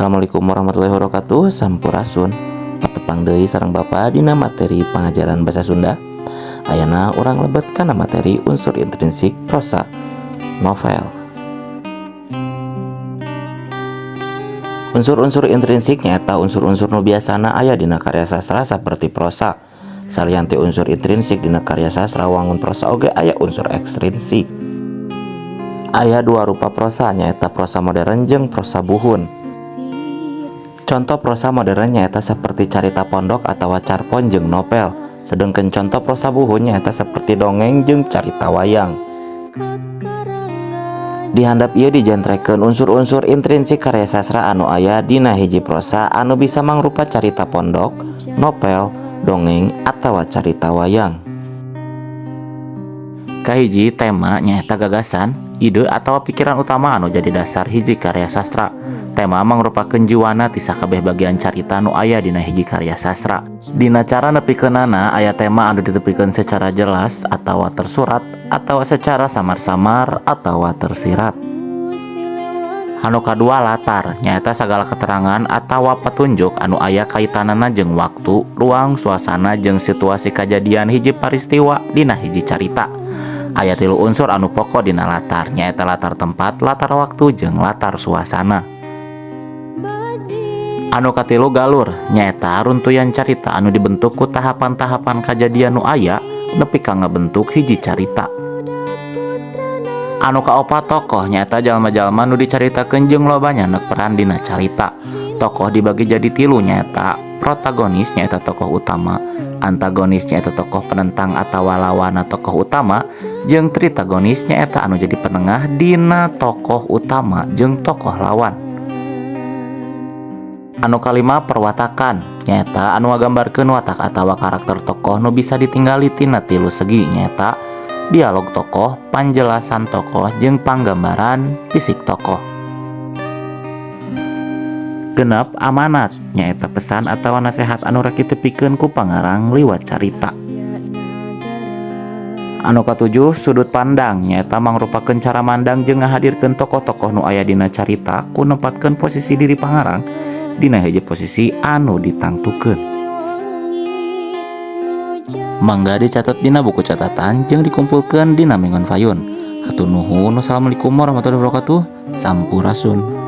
Assalamualaikum warahmatullahi wabarakatuh. Sampurasun. Patepang deui sareng Bapa dina materi pangajaran bahasa Sunda. Ayana urang lebet kana materi unsur intrinsik prosa novel. Unsur-unsur intrinsik nyaeta unsur-unsur nu biasana aya dina karya sastra saperti prosa. Salian ti unsur intrinsik dina karya sastra wangun prosa oge aya unsur ekstrinsik. Aya dua rupa prosa, nyaeta prosa modern jeung prosa buhun. Contoh prosa modern nyaeta seperti carita pondok atawa carpon jeung novel. Sedengkeun contoh prosa buhun nyaeta seperti dongeng jeung carita wayang. Di handap ieu dijentrekeun unsur-unsur intrinsik karya sastra anu aya dina hiji prosa anu bisa mangrupa carita pondok, novel, dongeng, atawa carita wayang. Kahiji, tema nyaeta gagasan, ide atawa pikiran utama anu jadi dasar hiji karya sastra. Tema mangrupakeun jiwana ti sakabeh bagian carita nu aya dina hiji karya sastra. Dina cara nepikeunana aya tema anu ditepikeun secara jelas atawa tersurat atawa secara samar-samar atawa tersirat. Anu kadua, latar nyaeta sagala keterangan atawa petunjuk anu aya kaitanana jeung waktu, ruang, suasana jeung situasi kajadian hiji paristiwa dina hiji carita. Aya tilu unsur anu pokok dina latar, nyaeta latar tempat, latar waktu, jeung latar suasana. Anu katilu, galur nyaeta runtuyan carita anu dibentuk ku tahapan-tahapan kajadian nu aya nepi ka ngabentuk hiji carita. Anu kaopat, tokoh nyaeta jalma-jalma nu dicaritakeun jeung loba nyandak peran dina carita. Tokoh dibagi jadi tilu, nyaeta protagonis nyaeta tokoh utama, antagonis nyaeta tokoh penentang atawa lawana tokoh utama, jeung tritagonis nyaeta anu jadi penengah dina tokoh utama jeung tokoh lawan. Anu kalima, perwatakan nyaeta anu ngagambarkeun watak atawa karakter tokoh nu bisa ditinggali tina tilu segi, nyaeta dialog tokoh, panjelasan tokoh, jeung panggambaran fisik tokoh. Genep, amanat nyaeta pesan atawa nasehat anu rek ditepikeun ku pangarang liwat carita. Anu katujuh, sudut pandang nyaeta mangrupakeun cara mandang jeung ngahadirkeun tokoh-tokoh nu aya dina carita ku nempatkeun posisi diri pangarang dina hiji posisi anu ditangtukeun. Mangga dicatat dina buku catatan jeung dikumpulkeun dina minggon payun. Hatur nuhun. Wassalamualaikum warahmatullahi wabarakatuh. Sampurasun.